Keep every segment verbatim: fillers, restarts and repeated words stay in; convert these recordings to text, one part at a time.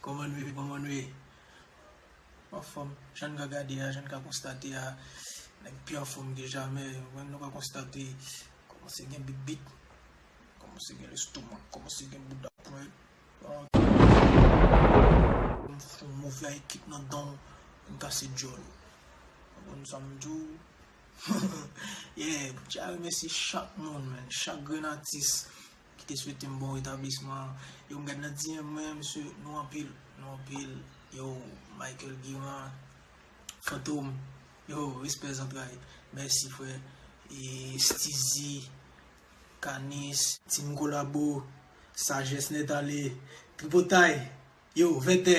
Kòman nou ye? Kòman nou ye? Anfòm, jan n ka gade a, jan n ka konstate a, nèg pi anfòm ke jamè. Menm nou ka konstate, kòmanse gen bit bit, kòmanse gen lestomak, kòmanse gen bouda pwent. M fout yon move ekip nan dan w, m kase djòl. Ou konn sa m di w? Yeah, m tya remèsye chak moun, man, chak grenn atis ki te swete m bon retablisman. Yo, m gad nan D M mwen, mesye, nou anpil, nou anpil. Yo, Michael Guiran, Fantom, yo, respè zantray. Mèsi, frè. E Steezy, Kanis, Team Kolabo, Sajès Nèt Ale, Tripotay, yo, Vètè,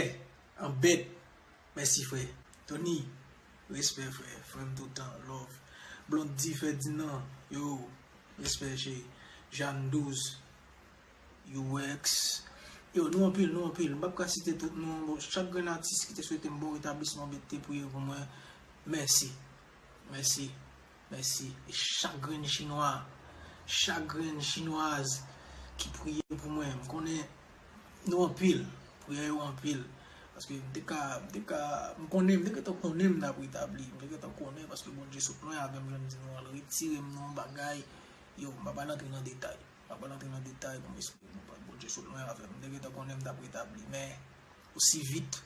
Anbèt. Mèsi, frè. Tony, respè, frè. Frè m toutan, love. Blondy Ferdinand, yo, respè, cheri. Jeanne Douze, U X. Yo, nou anpil, nou anpil. M p ap ka site tout non. Bon, chak grenn atis ki te swete m bon retablisman, ki te priye pou mwen, mèsi. Mèsi. Mèsi. E chak grenn chinwa, chak grenn chinwaz ki priye pou mwen. M konnen nou anpil. Priyè yo anpil. Paske m te ka, m te ka, m konnen, m te gentan konnen m t ap retabli. M te gentan konnen, paske Bondye sot lwen avè m, jan m di nou an, l retire m nan yon bagay. Yo, m pa pral antre nan detay. M pa pral antre nan detay pou m esplike nou, Bondye sot lwen avè m. M te gentan konnen m t ap retabli. Men, osi vit,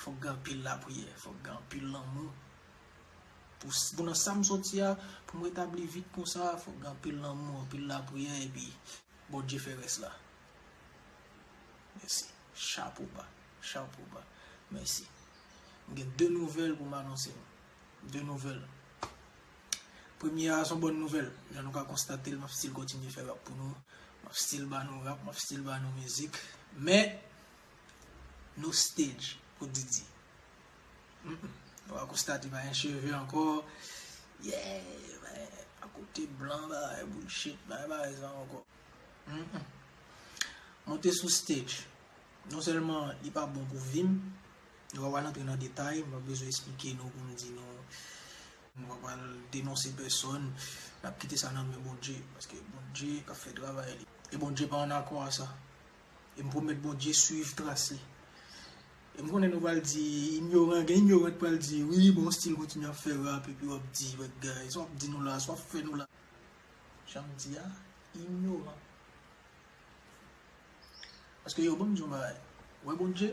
fòk gen anpil lapriyè, fòk gen anpil lanmou. Pou, pou nan sa m soti a, pou m retabli vit konsa, fòk gen anpil lanmou, anpil lapriyè, epi Bondye fè rès la. Mèsi. Chapo ba. Chapo ba. Mèsi. M gen de nouvèl pou m anonse nou. De nouvèl. Premye a, se yon bòn nouvèl. Jan nou ka konstate l, m ap still kontinye fè rap pou nou. M ap still ba nou rap, m ap still ba nou mizik. Men, no stage pou Didi. Mm, mm. Nou va konstate pa gen cheve ankò. Yeah, men, akote blan, bagay bullshit, bagay pa sa ankò. Mm, mm. Monte sou stage. Non sèlman li pa bon pou vi m, nou pa pral antre nan detay, m pa bezwen esplike nou pou m di nou, nou pa pral denonse pèsòn, n ap kite sa nan men Bondye, paske Bondye k ap fè travay li. E Bondye pa an akò a sa. E m pwomèt Bondye swiv tras li. E m konnen nou pral di, inyoran, gen inyoran k pral di, wi, bon, still kontinye ap fè rap, epi w ap di, bagay, sa w ap di nou la, sa w ap fè nou la. Jan m di a, inyoran. Paske yo, ban m di yon bagay. Ou wè Bondye?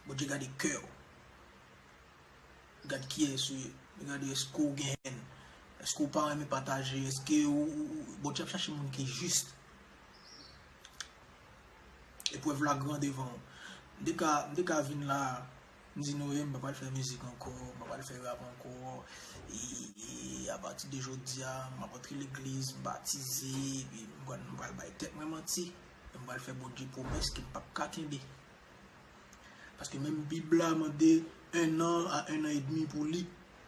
Bondye gade kè w. Li gade kiyès ou ye. Li gade èske w gen hèn. Èske w pa renmen pataje. Èske ou, ou, ou, Bondye ap chache moun ki jis. Eprèv la gran devan w. M te ka, m te ka vin la, m di nou, wi, m pa pral fè mizik ankò, m pa pral fè rap ankò. E, e apati de jodi a, m ap antre legliz, m batize, epi m pral, m pral bay tèt mwen manti. E m pral fè Bondye pwomès ke m p ap ka kenbe. Paske menm Bib la mande un an a un an edmi pou li.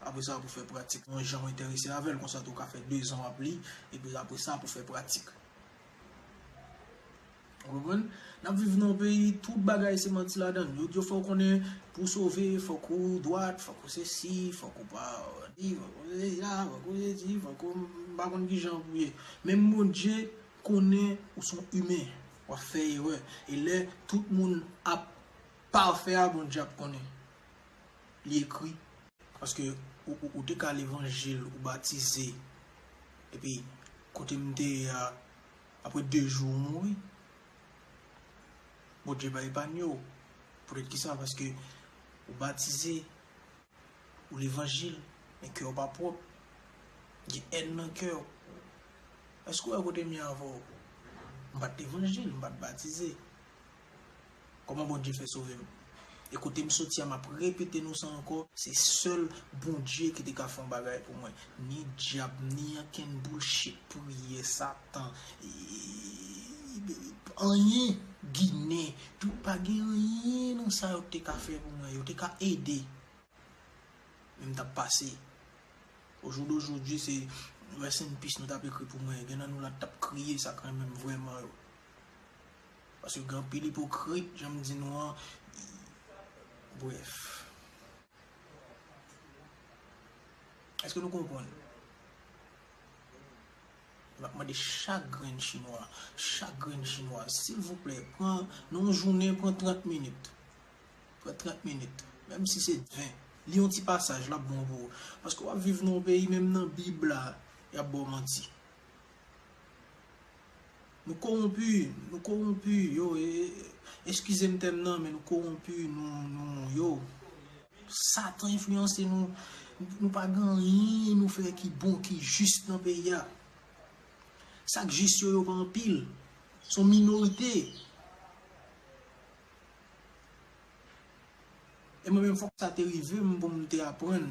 Apre sa, pou fè pratik. Yon jan w enterese avè l, konsa tou w ka fè dezan w ap li, epi apre sa, pou fè pratik. Ou konprann? N ap viv nan yon peyi, tout bagay se manti ladan l. Yo di w fò w konnen pou w sove, fòk ou dwat, fòk ou sesi, fòk ou pa di, fòk ou sesi la, fòk ou sesi, fòk ou m pa konn kijan pou ye. Menm Bondye konnen ou se yon imen, w ap fè erè. E lè tout moun ap pafè a, Bondye ap konnen. Li ekri. Paske ou, ou, ou te ka levanjil, ou batize. Epi, kote m te ye a, apre de jou, ou mouri. Bondye pa epanye w. Poutèt ki sa? Paske ou batize, ou levanjil, men kè w pa pwòp. Gen hèn nan kè w. Èske w wè kote m ye avè w? M pa t levanjil, m pa t batize. Kòman Bondye fè sove m? E kote m soti a, m ap repete nou sa ankò, se sèl Bondye ki te ka fè yon bagay pou mwen. Ni dyab, ni ankenn bullshit, priyè, Satan, e, anyen, Ginen, tout pa gen anyen nan sa yo te ka fè pou mwen, yo te ka ede. Men m t ap pase. Au jour d'aujourd'hui, se rest in peace nou t ap ekri pou mwen. Gen nan nou la t ap kriye sa k renmen m vrèman yo. Paske gen anpil ipokrit, jan m di nou an. Brèf. Èske nou konprann? M ap mande chak grenn chinwa, chak grenn chinwa, silvouplè, pran, nan yon jounen, pran trant minit. Pran trant minit. Menm si se ven. Li yon ti pasaj, l ap bon pou ou. Paske w ap viv nan yon peyi, menm nan Bib la, y ap ba w manti. Nou kowonpi, nou kowonpi, yo, e, e, eskize m tèm nan, men nou kowonpi, nou, nou, yo. Satan enfliyanse nou, nou pa gen anyen nou fè ki bon, ki jis nan peyi a. Sa k jis yo, yo pa anpil. Se yon minorite. E mwen menm, fòk sa te rive m pou m te aprann,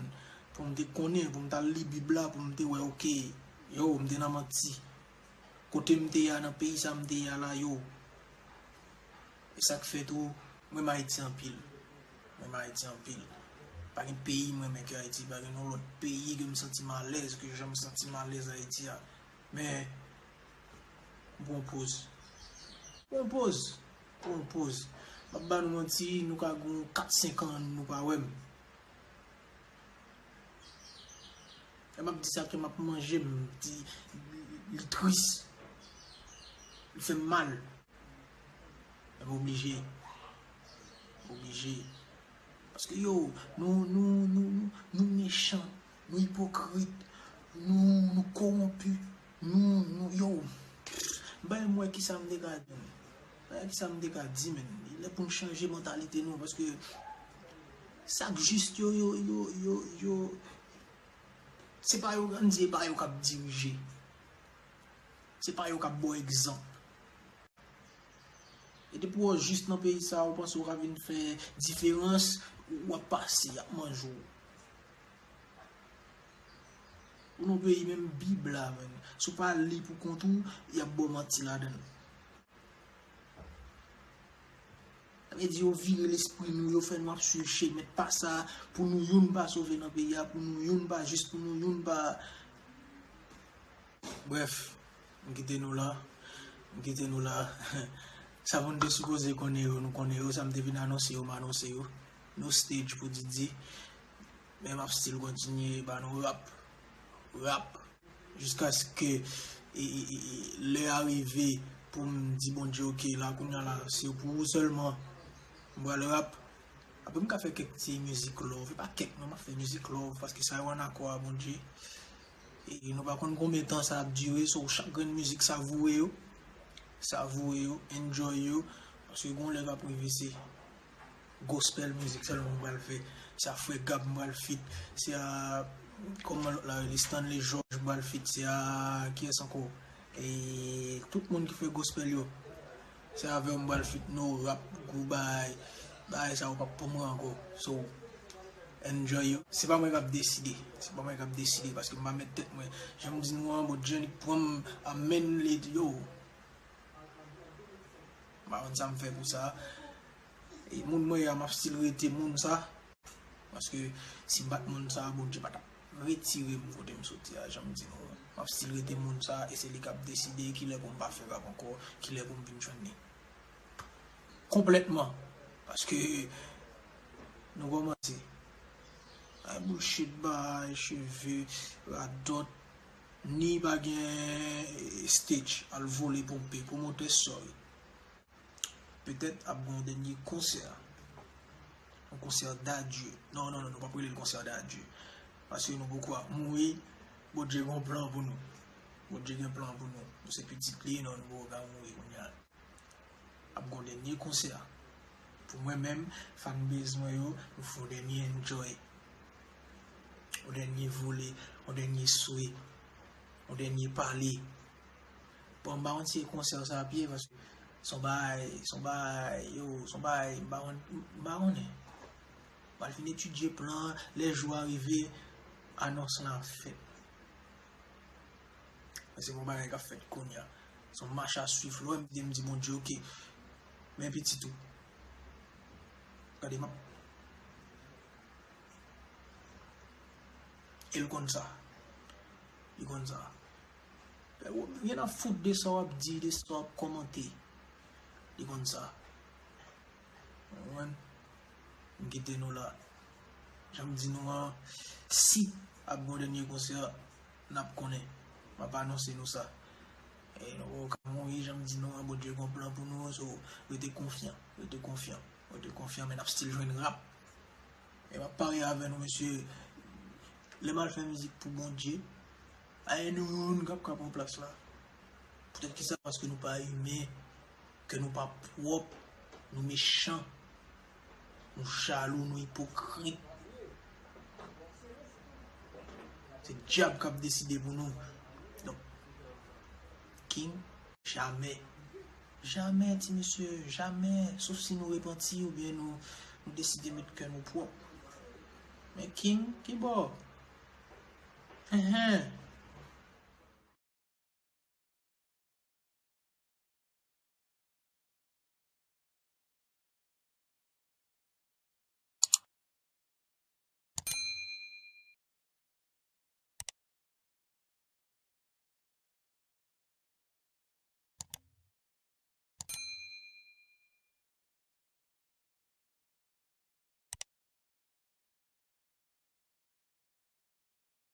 pou m te konnen, pou m t al li Bib la, pou m te wè, oke, yo, m te nan manti. Kote m te ye a, nan peyi sa m te ye a la, yo. E sa k fè tou, m renmen Ayiti anpil. M renmen Ayiti anpil. Pa gen peyi m renmen ke Ayiti, pa gen yon lòt peyi ke m santi m alèz, ke jan m santi m alèz Ayiti a. Men, m pran poz. M pran poz. M pran poz. M ap ba nou manti, nou ka gen kat senk an, nou pa wè m. Lè m ap di sa, kè m ap manje m, di, li tris. Li fè m mal. Men m oblije. M oblije. Paske yo, nou, nou, nou, nou, nou mechan, nou ipokrit, nou, nou kowonpi, nou, nou, yo. M pa menm wè kisa m te ka di, men. M pa wè kisa m te ka di, men. Li lè pou n chanje mantalite nou, paske sa k jis yo, yo, yo, yo, yo, se pa yo, ann di, se pa yo k ap dirije. Se pa yo k ap ba w egzanp. E depi w jis nan peyi sa a, ou panse w ka vin fè diferans, w ap pase, y ap manje w. Ou nan peyi menm Bib la, menm. Si w pa li pou kont ou, y ap ba w manti ladan l. Sa vle di yo vire lespri nou, yo fè nou ap swiv chemen pa sa, pou nou youn pa sove nan peyi a, pou nou youn pa jis, pou nou youn pa. Brèf, m kite nou la. M kite nou la. Sa moun te sipoze konnen yo, nou konnen yo. Sa m te vin anonse yo, m anonse yo. No stage pou Didi. Men m ap still kontinye ba nou rap. Rap. Jiskaske, e, e, e, e, lè a rive pou m di Bondye, oke, la, kounye a la, se pou ou sèlman m pral rap. Apre m ka fè kèk ti mizik love, e pa kèk non, m ap fè mizik love, paske sa yo ann akò a Bondye. E nou pa konn konbyen tan sa ap dire, so chak grenn mizik savoure yo, savoure yo, enjoy yo, paske gon lè k ap rive se gospel mizik sèlman m pral fè, se a Frè Gab m pral feat, se a, kòman lòt la rele, Stanley George m pral feat, se a, kiyès ankò? E tout moun ki fè gospel yo. Se avè w m pral feat, no rap, gwo bagay. Bagay sa yo p ap pou mwen ankò. So, enjoy yo. Se pa mwen k ap deside. Se pa mwen k ap deside paske m pa mèt tèt mwen. Jan m di nou an, Bondye annik pran m a men lead yo. M pa konn sa m fè pou sa. E moun mwen ye a, m ap still rete moun sa. Paske si m pa t moun sa, Bondye pa t ap retire m kote m soti a, jan m di nou an. M ap still rete moun sa, e se li k ap deside kilè pou m pa fè rap ankò, kilè pou m vin jwenn li. Konplètman. Paske nou kòmanse. Ay bullshit, bay cheve, radòt, ni pa gen stage, al vole ponpe, pwomotè, sorry. Petèt ap gen yon dènye konsè. Yon konsè d'adieu. Non, non, non, nou p ap rele l konsè d'adieu. Paske nou poko ap mouri. Bondye gen yon plan pou nou. Bondye gen plan pou nou. Nou se pitit li, non, nou poko ka mouri kounye a. Ap gen yon dènye konsè. Pou mwen menm, fanbase mwen yo, nou fè yon dènye enjoy. Yon dènye vole, yon dènye swe, yon dènye pale. Bon, m pa konn si e konsè sa ap ye, paske se yon bagay, se yon bagay, yo, se yon bagay, m pa konn, m pa konnen. M al fin etidye plan an, lè jou a rive, anons lan ap fèt. Men se pa yon bagay k ap fèt kounye a. Se yon mach a swiv, lè w wè m di, m di Bondye, oke, men pitit ou. Gade, m ap E l konn sa. Li konn sa. Rien à foutre de sa w ap di, de sa w ap kòmante. Li konn sa. Ou konprann? M kite nou la. Jan m di nou an, si ap gen yon dènye konsè, n ap konnen. M ap anonse nou sa. E nou poko ka mouri, jan m di nou an, Bondye gon plan pou nou, so, rete konfyan, rete konfyan, rete konfyan, men n ap still jwenn rap. E m ap parye avè nou, mesye, lè m al fè mizik pou Bondye, pa gen nou youn k ap ka pran plas la. Poutèt kisa? Paske nou pa imen, kè nou pa pwòp, nou mechan, nou jalou, nou ipokrit. Se dyab k ap deside pou nou. Donk, King, jamè. Jamè, ti mesye, jamè. Sof si nou repanti oubyen nou, nou deside met kè nou pwòp. Men King, kibò? Enhen.